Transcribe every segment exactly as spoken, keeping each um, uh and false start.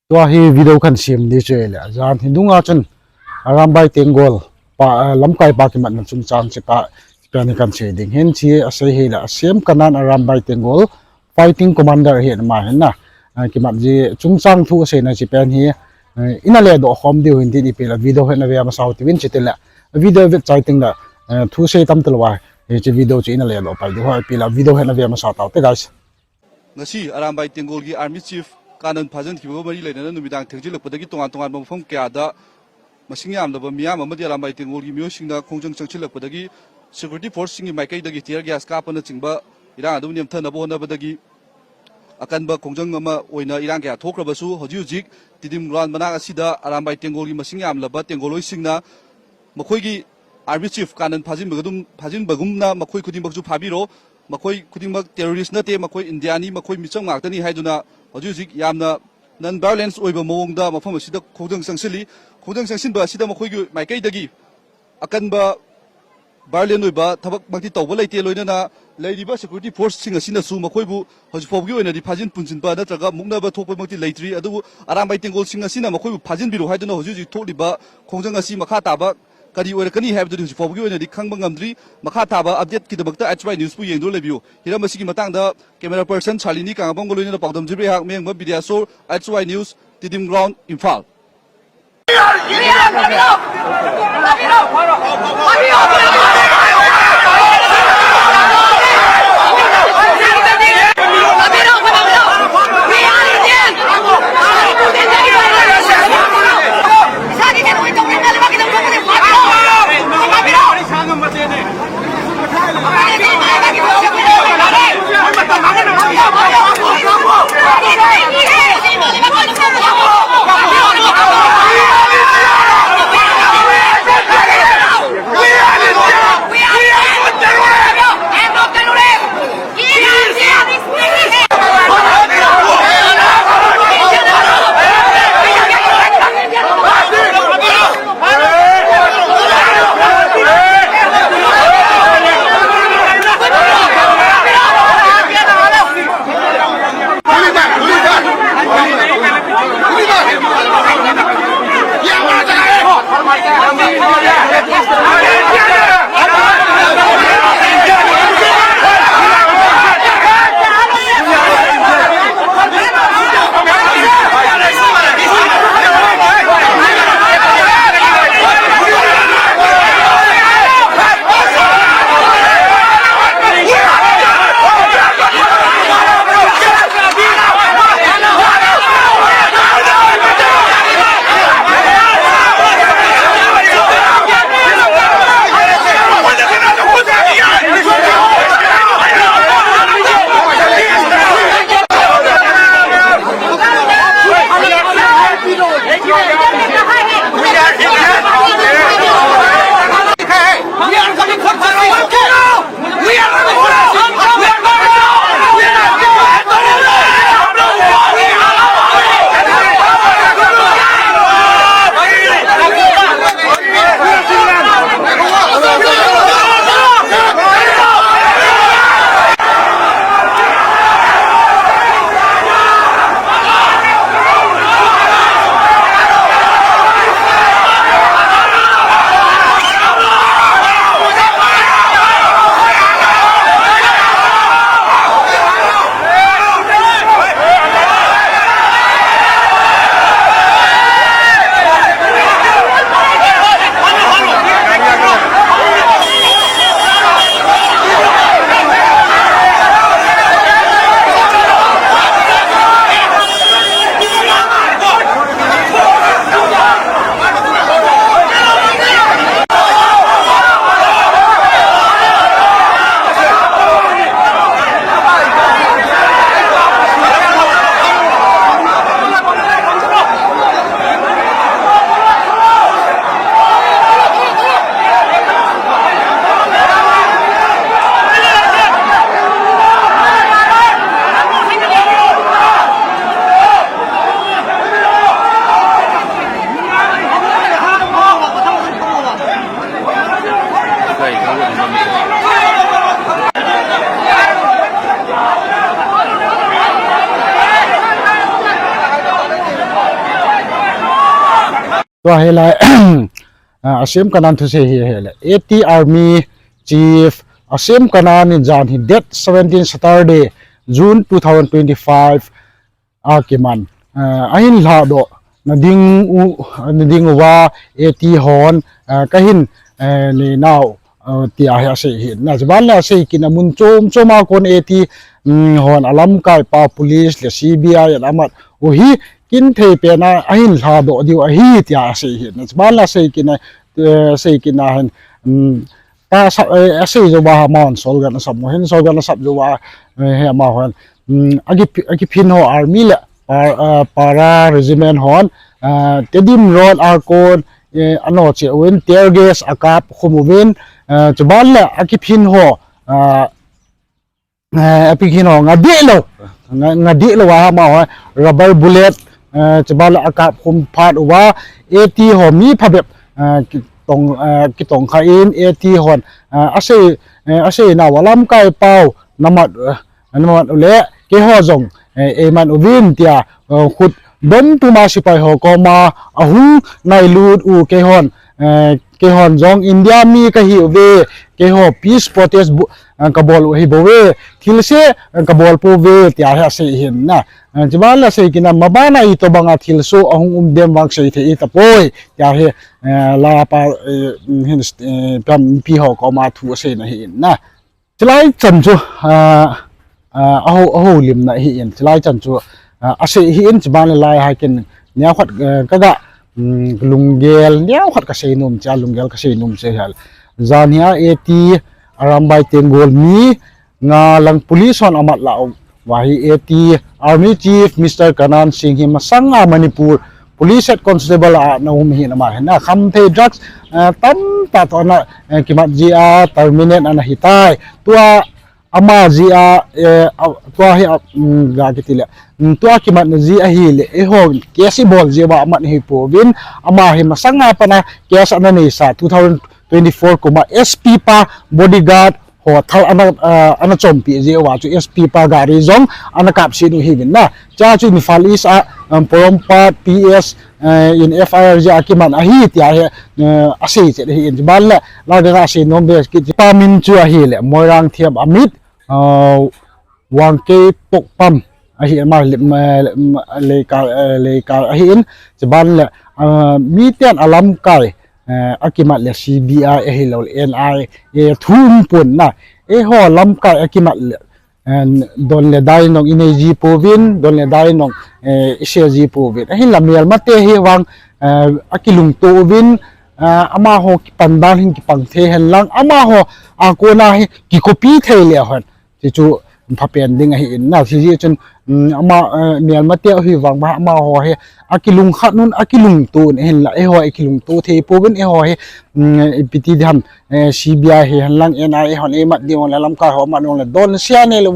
Tua hi video kan sem di chu le, jan hi dunga chun Arambai Tenggol pa, eh, lamkai pa kimatna chungchang chu ta, tua hi kan sei ding. Hin chi a sei hi le, a sem kanan Arambai Tenggol fighting commander hi ma hin na. Eh, kimat ji chungchang thu seina chi pen hi, eh, ina le do khom diu hin tin ipi le video hin na ve ma sau ti vin chi ti le. Video vet chai ting le, eh, thu sei tam te lo wa. Hi chi video chi ina le do pai diu ha ipi le video hin na ve ma sau tau te, guys. Ngasi Arambai Tenggolgi Army Chief Kanan phajankhibaba mari leinana numidang thengjilakpadagi tongan tonganba mafam kayada masing yamlaba miyam amadi Arambai Tenggolgi miyoisingna khongjang changchilakpadagi security force singgi maikaidagi tear gas kapanachingba irang adu nemthanaba honabadagi akanba khongjang ama oina irang kaya thokrabasu hojik hojik Tiddim ground manak asida Arambai Tenggolgi masing yamlaba Tenggol hoisingna makhoigi Army Chief Kanan phajinbagum, phajinbagumna makhoi khudingbak chu phabiro, makhoi khudingbak terrorist nate, makhoi India ni, makhoi micham ngaktani haiduna, hojik hojik yamna non-violence oiba mawngda mafam asida khongjang changchili, khongjang changchinba asida makhoigi maikaidagi akanba violent oiba thabak makti tauba leite loinana, leiriba security force sing asinasu makhoibu hojik phawgi oinadi phajin punchinba natraga muknaba thokpa makti leitri, adubu Arambai Tenggol sing asina makhoibu phajinbiro haiduna hojik hojik thokliba khongjang asi makhataba kadi oira kani haibadudi hojik phawgi oinadi khangba ngamdri, makhataba update kidamakta H Y News pu yengdu leibiu. Hiram asigi matangda camera person Charlie ni kangabam goloi na paudam jibre hak meng ba Bidya Sor H Y News Tiddim ground Imphal. Tua hi lai, ah, Asem Kanan thusei hi, hi le. A T Army Chief Asem Kanan in jan hi date seventeen Saturday, June two thousand twenty-five, a kiman, ah, ahin lhadoh na ding u, na ding uva A T hon, ah, kahin, eh, nei nau, ah, tia hi asei hi. Na chuban le asei kit na mun chom chom a kon A T, um, hon alamkai pa police le C B I in amat u hi kin thei pen a ahin lhadoh diu ahi tia asei hi. Na chuban le asei kit na, eh, sei kit na hin, um, ta sa, eh, asei jou ba ha amahon solgan asap mo hin solgan asap jou ba, eh, he amahon, um, aki, akiphin ho army le par, ah, para regiment hon, ah, Tedim Road a kon, eh, ano che uvin tear gas akap khum uvin, ah, chuban le akiphin ho, ah, eh, akiphin ho nga deh lou, nga, nga deh lou a amaho rubber bullet, eh, chuban le akap khum phat uva A T ho mi phabep, eh, kitong, eh, kitong kha in A T hon, eh, asei, eh, asei nau alamkai pau namat, eh, namat u le keiho jong, eh, eiman uvin tia, eh, khut don puma sipai ho koma ahung nailut u keihon, eh, keihon jong India mi kahi uve, keiho peace protest bu, eh, kabol u hi bou ve, thilse, eh, kabol pou ve tia hi asei hin na. Eh, chuban le asei kit na maban a itobang a thilsoh ahung um dem vang sei thei tapoi tia hi, eh, lapa, eh, hin, eh, pam pi ho koma thu asei na hi in na. Chulai chan chu, ah, ah, aho, aho limna hi in, chulai chan chu, ah, asei hi in, chuban le lai ha kin, nia khat, eh, kaga, um, lunggel, nia khat kasei nom cha, lunggel kasei nom cha hal. Jan hi a A T, Arambai Tenggol mi, nga lang police hon amat la, Vahi A T Army Chief Mister Kanan Singh hi masanga Manipur Police Head Constable a ana um hi na ma hin a khamthei drugs, eh, tamtah toh ana, eh, kimat jia terminate ana hitai. Tua ama jia, eh, a, tua hi a, mm, ga kiti le. Mm, tua kimatna jia hi le, eiho case ibol jia ba amat hi pouvin, ama hi masanga pana case ana neisa two thousand twenty-four kuma S P pa bodyguard ho thal ana, ah, ana chompi jeh uva chu S P pa gari jong ana kapset u hiuvin na. Cha chu Imphal East a, um, Porompat P S, eh, in F I R jeh a kiman ahi tia hi, eh, asei chet ahi in. Chuban le, la ga asei nom be kit pa min chu ahi le, Moirang Thiam amit, ah, Wangkei Pokpam ahi in, ama le, ma, le, leikal, eh, leikal ahi in. Chuban le, ah, miten alamkai, eh, akimat le C B I ahilou le N I A thum pon na. Eiho lamkai akimat le, eh, don le dai nong inei ji pouvin, don le dai nong, eh, isei ji pouvin. Ahinla melmate hi vang, eh, akilungto uvin, eh, amaho kipan dan hin kipang thei hen lang, amaho a kona hi kikopi thei le hen. Ti chu phapen ding ahi in na, ti jeh chun, um, ama, eh, melmate ahi vang ba, amaho hi akilungkhat un, akilungto un ahinla, eiho akilungto thei pouvin, eiho hi, um, ipi ti diham, eh, C B I hi hen lang, N I A hon eimat ding le, lamkai ho amat ding le, don sia nei le,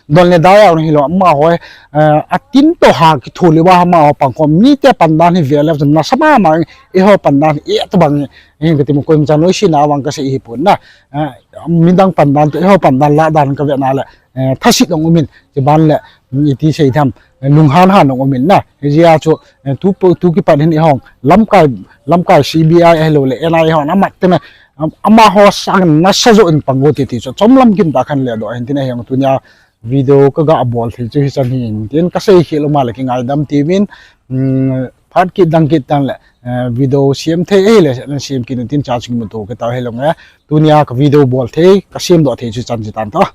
don le dai a hilou, amaho hi, eh, atin toh ha kithu le ba, amaho pang khom, mite pan dan hi ve le, nasa mama, eiho pan dan hi, eh, tobang, eh, kati mo koima chan noise na vang kasei hi pon na, eh, midang pan dan toh, eiho pan dan lah dan kave na le, eh, thasit ong umin, chuban le, mm, iti sei tham, eh, lunghan han ong umin na. Hijeh a chu, eh, tu po, tu kipat hin eihon, lamkai, lamkai C B I ahilou le, N I A hon amat tena, am, amaho sang nasa jo in pang go ti ti chu, chomlam kim ta khan le doh hin tin ahi ong tunia video kaga bol thei chu hichan hi in tin kasei khel uma le kingaidam tiuvin, mm, phat kit dang kit tan le, eh, video siam thei ahile, na siam kit un tin cha chu kimuto kit tau hilou nge, tunia ka video bol thei, kasem doh thei chu chan chu tan toh.